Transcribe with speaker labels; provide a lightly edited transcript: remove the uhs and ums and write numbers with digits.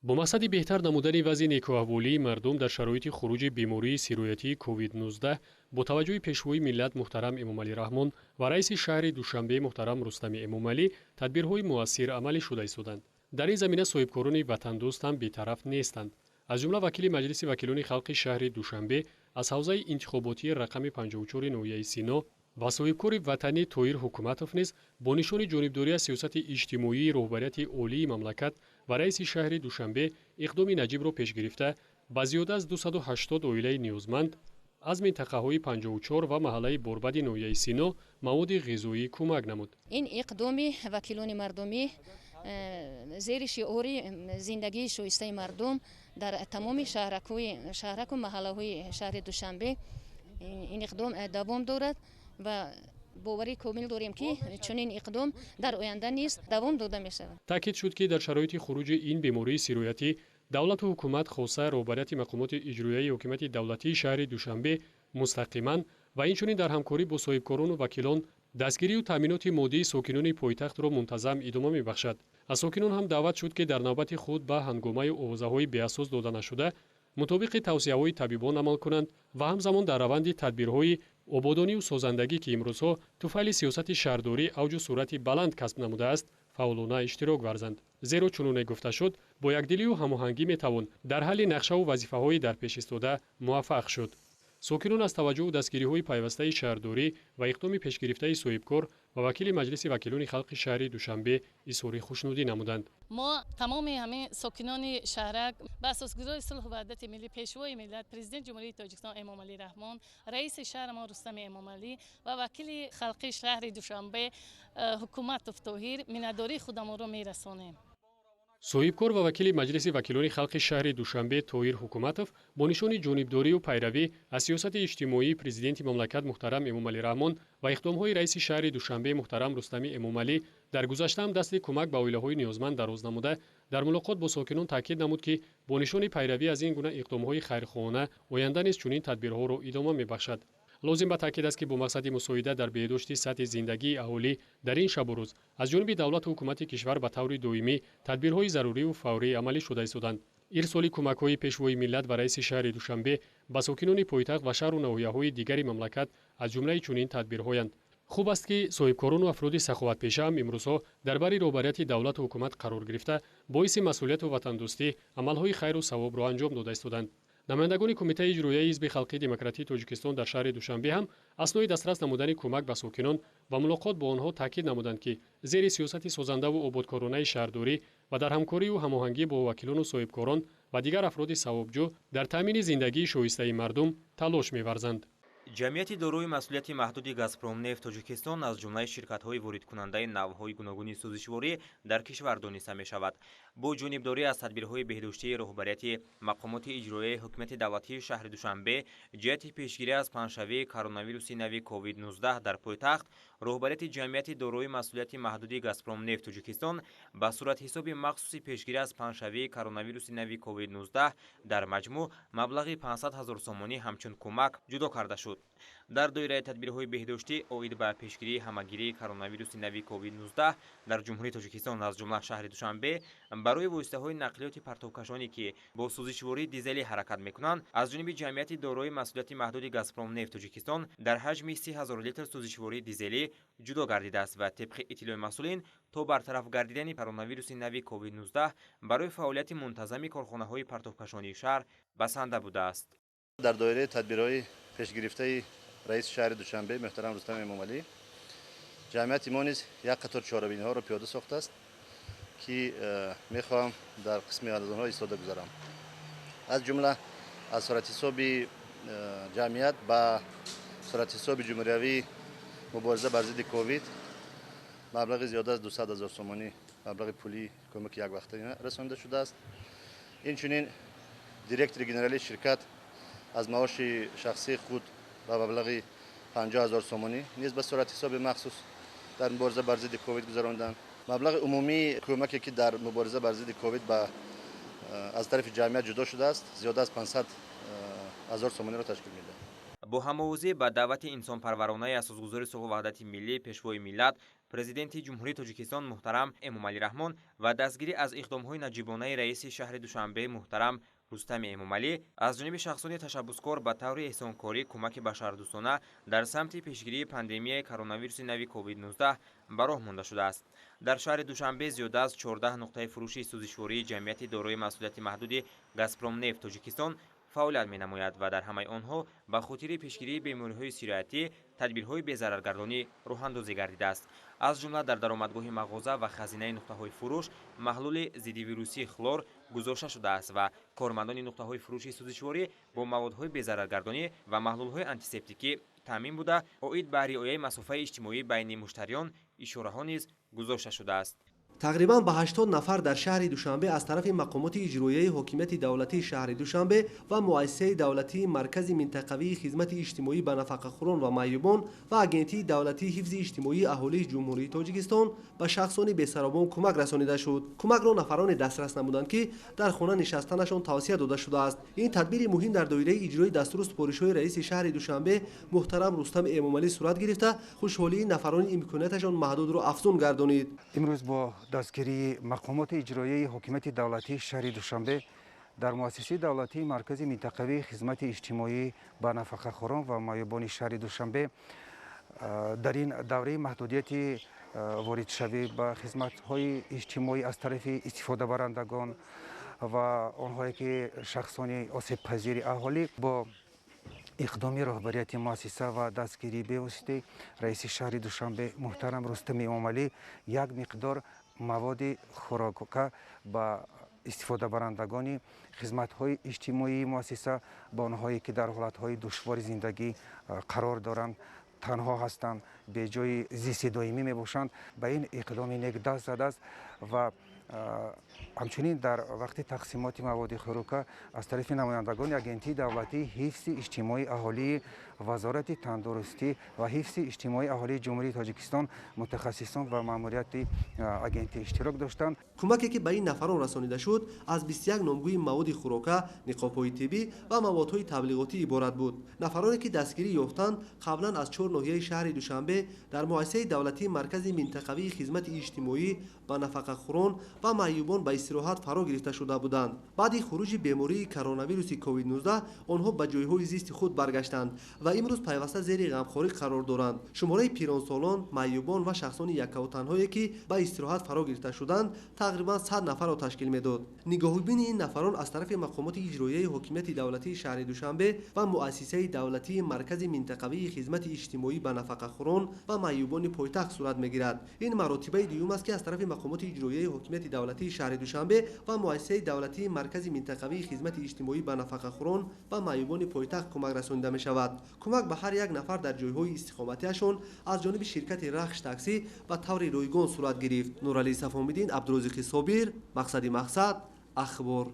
Speaker 1: Бо мақсади беҳтар намудани вазъи некӯаҳволии мардум дар шароити хуруҷи бемории сироятии COVID-19, бо таваҷҷӯҳи Пешвои миллат муҳтарам Эмомалӣ Раҳмон ва раиси шаҳри Душанбе муҳтарам Рустами Эмомалӣ тадбирҳои муассир амалӣ шуда истоданд. Дар ин замина соҳибкорони ватандӯст ҳам бетараф нестанд. Аз ҷумла вакили Маҷлиси вакилони халқи шаҳри Душанбе аз ҳавзаи интихоботии рақами 54 ноҳияи Сино ва соҳибкори ватанӣ Тоҳир Ҳукуматов низ бо нишони ҷонибдорӣ аз сиёсати иҷтимоии роҳбарияти олии мамлакат ва раиси шаҳри Душанбе иқдоми наҷибро пеш гирифта, ба зиёда аз 280 оилаи ниёзманд аз минтақаҳои 54 ва маҳаллаи Борбади ноҳияи Сино маводи ғизоӣ кӯмак намуд.
Speaker 2: Ин иқдоми вакилони мардумӣ зери шиори зиндагии шоистаи мардум дар тамоми шаҳраку маҳаллаҳои шаҳри Душанбе ин иқдом давом дорад ва боварӣ комил дорем, ки чунин иқдом дар оянда низ давом дода мешавад.
Speaker 1: Таъкид шуд, ки дар шароити хуруҷи ин бемории сироятӣ давлату ҳукумат, хоса роҳбарияти мақомоти иҷроияи ҳокимияти давлатии шаҳри Душанбе мустақиман ва инчунин дар ҳамкорӣ бо соҳибкорону вакилон дастгирию таъминоти моддии сокинони пойтахтро мунтазам идома мебахшад. Аз сокинон ҳам даъват шуд, ки дар навбати худ ба ҳангомаю овозаҳои беасос дода нашуда, мутобиқи тавсияҳои табибон амал кунанд ва ҳамзамон дар раванди тадбирҳои ободонию созандагӣ, ки имрӯзҳо туфайли сиёсати шаҳрдорӣ авҷу суръати баланд касб намудааст, фаъолона иштирок варзанд. Зеро, чуноне гуфта шуд, бо якдилию ҳамоҳангӣ метавон дар ҳалли нақшаву вазифаҳои дар пеш истода муваффақ шуд. Сокинон аз таваҷҷӯҳу дастгириҳои пайвастаи шаҳрдорӣ ва иқдоми пешгирифтаи соҳибкор ва вакили Маҷлиси вакилони халқи шаҳри Душанбе изҳори хушнудӣ намуданд.
Speaker 3: Мо, тамоми ҳамин сокинони шаҳрак, ба асосгузори сулҳу ваҳдати миллӣ, Пешвои миллат, Президенти Ҷумҳурии Тоҷикистон Эмомалӣ Раҳмон, раиси шаҳрамон Рустами Эмомалӣ ва вакили халқи шаҳри Душанбе Ҳукуматов Тоҳир миннатдории худамонро мерасонем.
Speaker 1: Соҳибкор ва вакили Маҷлиси вакилони халқи шаҳри Душанбе Тоҳир Ҳукуматов бо нишони ҷонибдорию пайравӣ аз сиёсати иҷтимоии Президенти мамлакат муҳтарам Эмомалӣ Раҳмон ва иқдомҳои раиси шаҳри Душанбе муҳтарам Рустами Эмомалӣ дар гузаштаам дасти кӯмак ба оилаҳои ниёзманд дароз намуда, дар мулоқот бо сокинон таъкид намуд, ки бо нишони пайравӣ аз ин гуна иқдомҳои хайрхоҳона оянда низ чунин тадбирҳоро идома мебахшад. Лозим ба таъкид аст, ки бо мақсади мусоидат дар беҳдошти сатҳи зиндагии аҳолӣ дар ин шабу рӯз аз ҷониби давлату ҳукумати кишвар ба таври доимӣ тадбирҳои зарурию фаврӣ амалӣ шуда истоданд. Ирсоли кӯмакҳои Пешвои миллат ва раиси шаҳри Душанбе ба сокинони пойтахт ва шаҳру ноҳияҳои дигари мамлакат аз ҷумлаи чунин тадбирҳоянд. Хуб аст, ки соҳибкорону афроди саховатпешаам имрӯзҳо дар бари роҳбарияти давлату ҳукумат қарор гирифта, боиси масъулияту ватандӯстӣ амалҳои хайру савобро анҷом дода истоданд. Намояндагони Кумитаи иҷроияи Ҳизби халқии демократии Тоҷикистон дар шаҳри Душанбе ҳам аснои дастрас намудани кӯмак ба сокинон ва мулоқот бо онҳо таъкид намуданд, ки зери сиёсати созандаву ободкоронаи шаҳрдорӣ ва дар ҳамкорию ҳамоҳангӣ бо вакилону соҳибкорон ва дигар афроди савобҷӯ дар таъмини зиндагии шоистаи мардум талош меварзанд.
Speaker 4: Ҷамъияти дорои масъулияти маҳдуди «Газпромнефт Тоҷикистон» аз ҷумлаи ширкатҳои воридкунандаи навъҳои гуногуни сӯзишворӣ дар кишвар дониста мешавад. Бо ҷонибдорӣ аз тадбирҳои беҳдоштии роҳбарияти мақомоти иҷроияи ҳукумати давлатии шаҳри Душанбе ҷиҳати пешгирӣ аз паҳншавии коронавируси нави COVID-19 дар пойтахт, роҳбарияти ҷамъияти дорои масъулияти маҳдуди «Газпромнефт Тоҷикистон» ба суратҳисоби махсуси пешгирӣ аз паҳншавии коронавируси нави COVID-19 дар маҷмӯъ маблағи 500 ҳазор сомонӣ ҳамчун кӯмак ҷудо карда шуд. Дар доираи тадбирҳои беҳдоштӣ оид ба пешгирии ҳамагирии коронавируси нави COVID-19 дар Ҷумҳурии Тоҷикистон, аз ҷумла шаҳри Душанбе, барои воситаҳои нақлиёти партовкашоне, ки бо сӯзишвории дизелӣ ҳаракат мекунанд, аз ҷониби ҷамъияти дорои масъулияти маҳдуди «Газпромнефт Тоҷикистон» дар ҳаҷми 30 ҳазор литр сӯзишвории дизелӣ ҷудо гардидааст ва тибқи иттилои масъулин то бартараф гардидани коронавируси нави COVID-19 барои фаъолияти мунтазами корхонаҳои партовкашонии шаҳр басанда будааст.
Speaker 5: Дар доираи тадбирҳои пешгирифтаи раиси шаҳри Душанбе муҳтарам Рустам Эмомалӣ ҷамъияти мо низ як қатор чорабиниҳоро пиёда сохтааст, ки мехоҳам дар қисми аз онҳо истода гузарам. Аз ҷумла аз суратҳисоби ҷамъият ба суратҳисоби ҷумҳуриявии мубориза бар зидди ковид маблағи зиёда аз 200 ҳазор сомонӣ маблағи пулии кӯмаки яквақтӣ расонида шудааст. Инчунин директори генералии ширкат аз маоши шахсии худ ба маблағи 50 ҳазор сомонӣ низ ба суратҳисоби махсус дар мубориза бар зидди ковид гузаронданд. Маблағи умумии кӯмаке, ки дар мубориза бар зидди ковид ба аз тарафи ҷамъият ҷудо шудааст, зиёда аз 500 ҳазор сомониро ташкил медиҳад.
Speaker 4: Бо ҳамовозӣ ба даъвати инсонпарваронаи асосгузори сулҳу ваҳдати миллӣ, Пешвои миллат, Президенти Ҷумҳурии Тоҷикистон муҳтарам Эмомалӣ Раҳмон ва дастгирӣ аз иқдомҳои наҷибонаи раиси шаҳри Душанбе муҳтарам Рустами Эмомалӣ аз ҷониби шахсони ташаббускор ба таври эҳсонкорӣ кӯмаки башардӯстона дар самти пешгирии пандемияи коронавируси нави COVID-19 ба роҳ монда шудааст. Дар шаҳри Душанбе зиёда аз 14 нуқтаи фурӯши сӯзишвории ҷамъияти дорои масъулияти маҳдуди «Газпромнефт Тоҷикистон» фаъолият менамояд ва дар ҳамаи онҳо ба хотири пешгирии бемориҳои сироятӣ тадбирҳои безараргардонӣ роҳандозӣ гардидааст. Аз ҷумла дар даромадгоҳи мағоза ва хазинаи нуқтаҳои фурӯш маҳлули зиддивирусии хлор гузошта шудааст ва кормандони нуқтаҳои фурӯши сӯзишворӣ бо маводҳои безараргардонӣ ва маҳлулҳои антисептикӣ таъмин буда, оид ба риояи масофаи иҷтимоӣ байни муштариён ишораҳо низ гузошта шудааст.
Speaker 6: Тақрибан ба 80 нафар дар шаҳри Душанбе аз тарафи мақомоти иҷроияи ҳокимияти давлатии шаҳри Душанбе ва муассисаи давлатии Маркази минтақавии хизмати иҷтимоӣ ба нафақахӯрон ва маъюбон ва Агентии давлатии ҳифзи иҷтимоии аҳолии Ҷумҳурии Тоҷикистон ба шахсони бесаробон кӯмак расонида шуд. Кӯмакро нафароне дастрас намуданд, ки дар хона нишастанашон тавсия дода шудааст. Ин тадбири муҳим дар доираи иҷрои дастуру супоришҳои раиси шаҳри Душанбе муҳтарам Рустам Эмомалӣ сурат гирифта, хушҳолии нафарони имконияташон маҳдудро афзун гардонид.
Speaker 7: Имрӯз бо дастгирии мақомоти иҷроияи ҳокимияти давлатии шаҳри Душанбе дар муассисаи давлатии Маркази минтақавии хизмати иҷтимоӣ ба нафақахӯрон ва маъюбони шаҳри Душанбе дар ин давраи маҳдудияти воридшавӣ ба хизматҳои иҷтимоӣ аз тарафи истифодабарандагон ва онҳое ки шахсони осебпазири аҳолӣ бо иқдоми роҳбарияти муассиса ва дастгирии бевоситаи раиси шаҳри Душанбе муҳтарам Рустами Эмомалӣ як миқдор маводи хӯрока ба истифодабарандагони хизматҳои иҷтимоии муассиса, ба онҳое ки дар ҳолатҳои душвори зиндагӣ қарор доранд, танҳо ҳастанд, беҷои зисти доимӣ мебошанд, ба ин иқдоми нек даст задааст ва ҳамчунин дар вақти тақсимоти маводи хӯрока аз тарафи намояндагони Агентии давлатии ҳифзи иҷтимоии аҳолии Вазорати тандурустӣ ва ҳифзи иҷтимоии аҳолии Ҷумҳурии Тоҷикистон мутахассисон ва маъмурияти агентӣ иштирок доштанд.
Speaker 6: Кӯмаке ки ба ин нафарон расонида шуд, аз 21 номгӯи маводи хӯрока, ниқобҳои тиббӣ ва маводҳои таблиғотӣ иборат буд. Нафароне ки дастгирӣ ёфтанд, қаблан аз 4 ноҳияи шаҳри Душанбе дар муассисаи давлатии Маркази минтақавии хизмати иҷтимоӣ ба нафақахӯрон ва маъюбон ба истироҳат фаро гирифта шуда буданд. Баъди хуруҷи бемории коронавируси COVID-19 онҳо ба ҷойҳои зисти худ баргаштанд ва имрӯз пайваста зери ғамхорӣ қарор доранд. Шумораи пиронсолон, маъюбон ва шахсони яккаву танҳое ки ба истироҳат фаро гирифта шуданд, тақрибан 100 нафарро ташкил медод. Нигоҳубини ин нафарон аз тарафи мақомоти иҷроияи ҳокимияти давлатии шаҳри Душанбе ва муассисаи давлатии Маркази минтақавии хизмати иҷтимоӣ ба нафақахӯрон ва маъюбони пойтахт сурат мегирад. Ин маротибаи дуюм аст, ки аз тарафи мақомоти иҷроияи ҳокимияти давлатии шаҳри Душанбе ва муассисаи давлатии Маркази минтақавии хизмати иҷтимоӣ ба нафақахӯрон ва маъюбони пойтахт кӯмак расонида мешавад. Кӯмак ба ҳар як нафар дар ҷойҳои истиқоматиашон аз ҷониби ширкати «Рахш таксӣ» ба таври ройгон сурат гирифт. Нуралӣ Сафомиддин, Абдурозиқи Собир, Мақсади Мақсад, Ахбор.